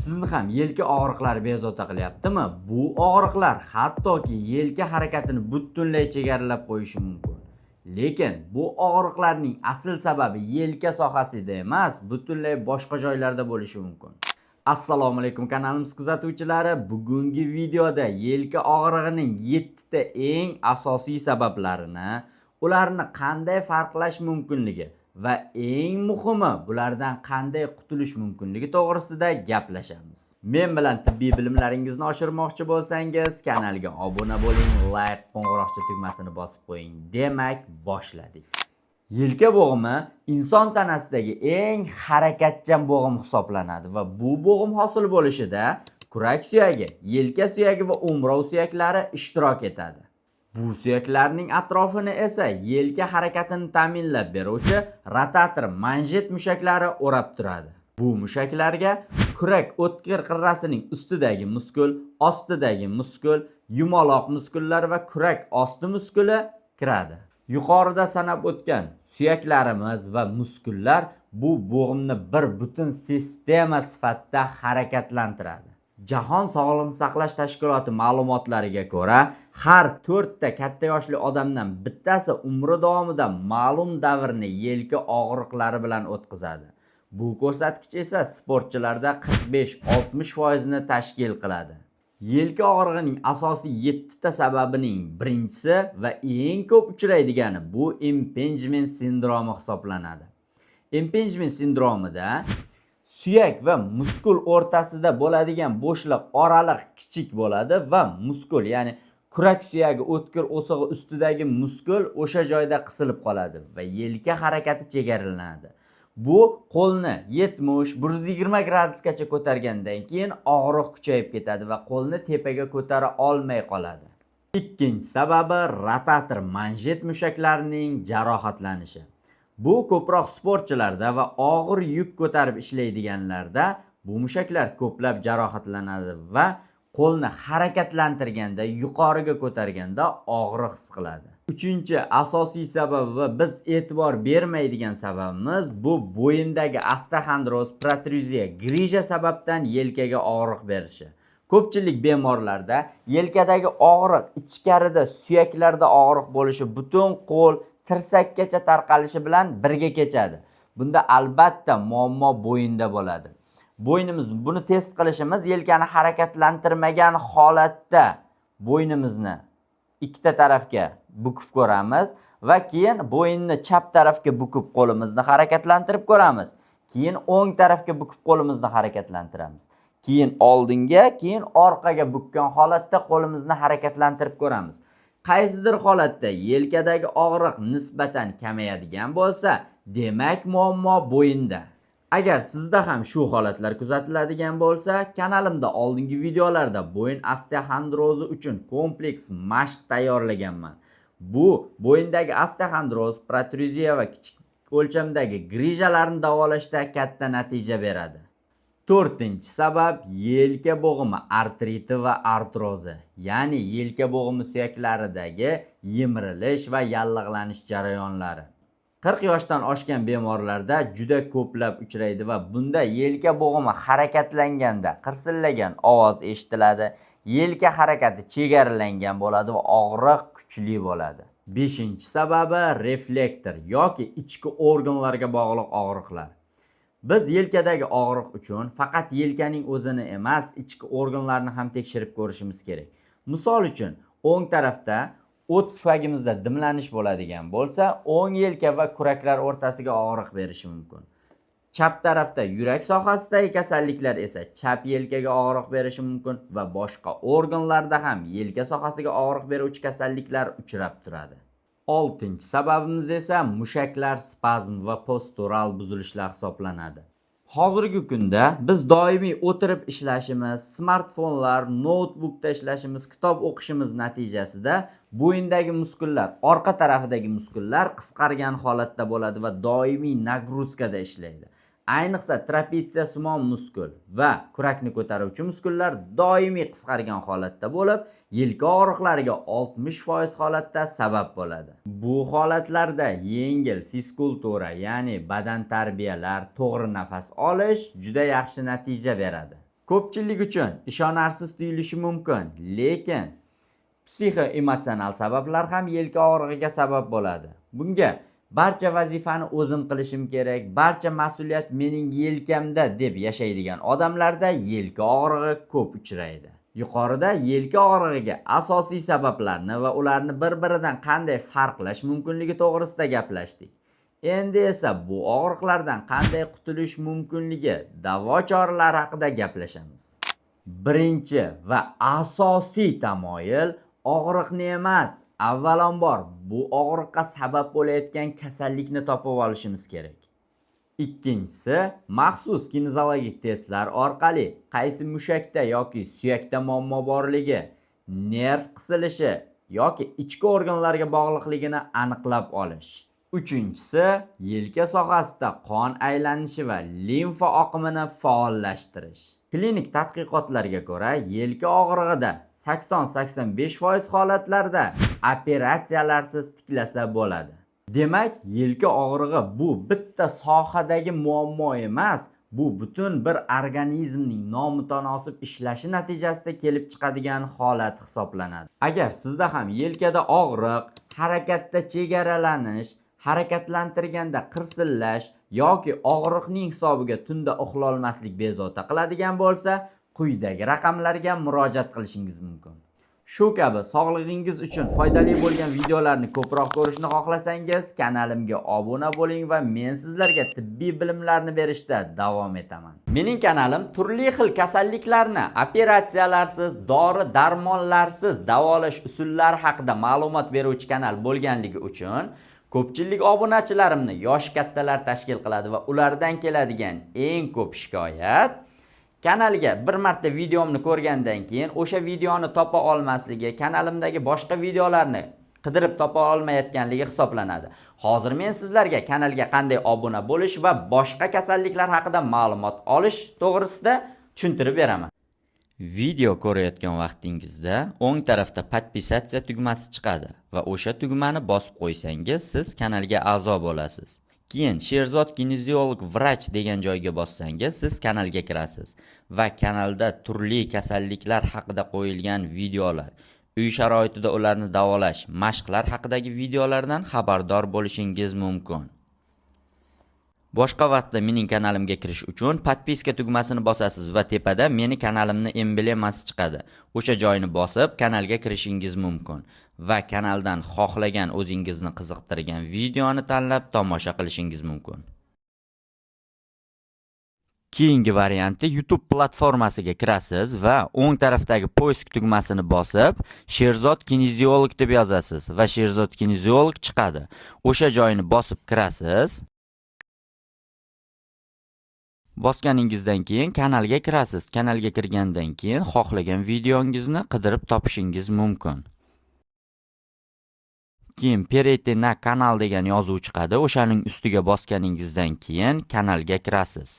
Sizni ham yelka og'riqlari bezovta qilyaptimi? Bu og'riqlar hattoki yelka harakatini butunlay chegaralab qo'yishi mumkin. Lekin bu og'riqlarning asl sababi yelka sohasida emas, butunlay boshqa joylarda bo'lishi mumkin. Assalomu alaykum, kanalimiz kuzatuvchilari. Bugungi videoda yelka og'rig'ining 7 ta eng asosiy sabablarini, ularni qanday farqlash mumkinligi va eng muhimi, bulardan qanday qutulish mumkinligi to'g'risida gaplashamiz. Men bilan tibbiy bilimlaringizni oshirmoqchi bo'lsangiz, kanalga obuna bo'ling, layk, qo'ng'iroqcha tugmasini bosib qo'ying. Demak, boshladik. Yelka bo'g'imi inson tanasidagi eng harakatchan bo'g'im hisoblanadi va bu bo'g'im hosil bo'lishida kurak suyagi, yelka suyagi va o'mrov suyaklari ishtirok etadi. Bu suyaklarning atrofini esa yelka harakatini ta'minlab beruvchi rotator manjet mushaklari o'rab turadi. Bu mushaklarga kurak o'tkir qirrasining ustidagi muskul, ostidagi muskul, yumaloq muskullar va kurak osti muskuli kiradi. Yuqorida sanab o'tgan suyaklarimiz va muskullar bu bo'g'imni bir butun sistema sifatida harakatlantiradi. Jahon sog'liqni saqlash tashkiloti ma'lumotlariga ko'ra, har to'rtta katta yoshli odamdan bittasi umri davomida ma'lum davrni yelka og'riqlari bilan o'tkazadi. Bu ko'rsatkich esa sportchilarda 45-60% ni tashkil qiladi. Yelka og'rig'ining asosiy 7 ta sababining birinchisi va eng ko'p uchraydigani bu impingement sindromi hisoblanadi. Impingement sindromida suyak va muskul o'rtasida bo'ladigan bo'shliq, oraliq kichik bo'ladi va muskul, ya'ni kurak suyagi o'tkir o'sig'i ustidagi muskul o'sha joyda qisilib qoladi va yelka harakati chegaralanadi. Bu qo'lni 70, 120 gradusgacha ko'targandan keyin og'riq kuchayib ketadi va qo'lni tepaga ko'tara olmay qoladi. Ikkinchi sababi rotator manjet mushaklarining jarohatlanishi. Bu ko'proq sportchilarda va og'ir yuk ko'tarib ishlaydiganlarda bu mushaklar ko'plab jarohatlanadi va qo'lni harakatlantirganda, yuqoriga ko'targanda og'riq his qiladi. Uchinchi asosiy sababi va biz e'tibor bermaydigan sababimiz bu bo'yindagi osteoxondroz, protruziya, grija sababdan yelkaga og'riq berishi. Ko'pchilik bemorlarda yelkadagi og'riq ichkarida, suyaklarda og'riq bo'lishi butun qo'l, tirsakkacha tarqalishi bilan birga kechadi. Bunda albatta muammo bo'yinda bo'ladi. Bo'ynimiz, buni test qilishimiz: yelkani harakatlantirmagan holatda bo'ynimizni ikkita tarafga bukib ko'ramiz va keyin bo'yinni chap tarafga bukib qo'limizni harakatlantirib ko'ramiz. Keyin o'ng tarafga bukib qo'limizni harakatlantiramiz. Keyin oldinga, keyin orqaga bukkan holatda qo'limizni harakatlantirib ko'ramiz. Qaysidir holatda yelkadagi og'riq nisbatan kamayadigan bo'lsa, demak, muammo bo'yinda. Agar sizda ham shu holatlar kuzatiladigan bo'lsa, kanalimda oldingi videolarda bo'yin osteoxondrozi uchun kompleks mashq tayyorlaganman. Bu bo'yindagi osteoxondroz, protruziya va kichik o'lchamdagi grijalarni davolashda katta natija beradi. To'rtinchi sabab yelka bo'g'imi artriti va artrozi, ya'ni yelka bo'g'imi suyaklaridagi yemirilish va yallig'lanish jarayonlari. 40 yoshdan oshgan bemorlarda juda ko'plab uchraydi va bunda yelka bo'g'imi harakatlanganda qirsillagan ovoz eshitiladi, yelka harakati chegaralangan bo'ladi va og'riq kuchli bo'ladi. Beshinchi sababi reflektor yoki ichki organlarga bog'liq og'riqlar. Biz yelkadagi og'riq uchun faqat yelkaning o'zini emas, ichki organlarni ham tekshirib ko'rishimiz kerak. Misol uchun, o'ng tarafda o't pufagimizda dimlanish bo'ladigan bo'lsa, o'ng yelka va kuraklar o'rtasiga og'riq berishi mumkin. Chap tarafda yurak sohasidagi kasalliklar esa chap yelkaga og'riq berishi mumkin va boshqa organlarda ham yelka sohasiga og'riq beruvchi kasalliklar uchrab turadi. Oltinchi sababimiz esa mushaklar spazm va postural buzilishlar hisoblanadi. Hozirgi kunda biz doimiy o'tirib ishlashimiz, smartfonlar, noutbukda ishlashimiz, kitob o'qishimiz natijasida bo'yindagi muskullar, orqa tarafidagi muskullar qisqargan holatda bo'ladi va doimiy нагрузка da ishlaydi. Ayniqsa trapetsiya simon muskul va kurakni ko'taruvchi muskullar doimiy qisqargan holatda bo'lib, yelka og'riqlariga 60% holatda sabab bo'ladi. Bu holatlarda yengil fizkultura, ya'ni badan tarbiyalar, to'g'ri nafas olish juda yaxshi natija beradi. Ko'pchilik uchun ishonarsiz tuyulishi mumkin, lekin psixoemotsional sabablar ham yelka og'rig'iga sabab bo'ladi. Bunga barcha vazifani o'zim qilishim kerak, barcha mas'uliyat mening yelkamda deb yashaydigan odamlarda yelka og'rig'i ko'p uchraydi. Yuqorida yelka og'rig'iga asosiy sabablarni va ularni bir-biridan qanday farqlash mumkinligi to'g'risida gaplashdik. Endi esa bu og'riqlardan qanday qutulish mumkinligi, davo choralari haqida gaplashamiz. Birinchi va asosiy tamoyil og'riqni emas, avvalambor bu og'riqqa sabab bo'layotgan kasallikni topib olishimiz kerak. Ikkinchisi, maxsus kineziologik testlar orqali qaysi mushakda yoki suyakda muammo borligi, nerv qisilishi yoki ichki organlarga bog'liqligini aniqlab olish. Uchinchisi, yelka sohasida qon aylanishi va limfa oqimini faollashtirish. Klinik tadqiqotlarga ko'ra, yelka og'rig'ida 80-85% holatlarda operatsiyalarsiz tiklasa bo'ladi. Demak, yelka og'rig'i bu bitta sohadagi muammo emas, bu butun bir organizmning nomutanosib ishlashi natijasida kelib chiqadigan holat hisoblanadi. Agar sizda ham yelkada og'riq, harakatda chegaralanish, harakatlantirganda qirsillash yoki og'riqning hisobiga tunda uxlolmaslik bezovta qiladigan bo'lsa, quyidagi raqamlarga murojaat qilishingiz mumkin. Shu kabi sog'lig'ingiz uchun foydali bo'lgan videolarni ko'proq ko'rishni xohlasangiz, kanalimga obuna bo'ling va men sizlarga tibbiy bilimlarni berishda davom etaman. Mening kanalim turli xil kasalliklarni operatsiyalarsiz, dori-darmonlarsiz davolash usullari haqida ma'lumot beruvchi kanal bo'lganligi uchun ko'pchilik obunachilarimni yoshi kattalar tashkil qiladi va ulardan keladigan eng ko'p shikoyat kanalga bir marta videomni ko'rgandan keyin o'sha videoni topa olmasligi, kanalimdagi boshqa videolarni qidirib topa olmayotganligi hisoblanadi. Hozir men sizlarga kanalga qanday obuna bo'lish va boshqa kasalliklar haqida ma'lumot olish to'g'risida tushuntirib beraman. Video ko'rayotgan vaqtingizda o'ng tarafda "Подписаться" tugmasi chiqadi va o'sha tugmani bosib qo'ysangiz, siz kanalga a'zo bo'lasiz. Keyin "Sherzod kineziolog vrach" degan joyga bossangiz, siz kanalga kirasiz va kanalda turli kasalliklar haqida qo'yilgan videolar, uy sharoitida ularni davolash, mashqlar haqidagi videolardan xabardor bo'lishingiz mumkin. Boshqa vaqtda mening kanalimga kirish uchun "Подписка" tugmasini bosasiz va tepada meni kanalimni emblemasi chiqadi. O'sha joyni bosib kanalga kirishingiz mumkin va kanaldan xohlagan, o'zingizni qiziqtirgan videoni tanlab tomosha qilishingiz mumkin. Keyingi varianti, YouTube platformasiga kirasiz va o'ng tarafdagi "Поиск" tugmasini bosib, "Sherzod kineziolog" deb yozasiz va "Sherzod kineziolog" chiqadi. O'sha joyni bosib kirasiz. Bosganingizdan keyin kanalga kirasiz. Kanalga kirgandan keyin xohlagan videongizni qidirib topishingiz mumkin. Keyin "Перейти на канал" degan yozuv chiqadi. O'shaning ustiga bosganingizdan keyin kanalga kirasiz.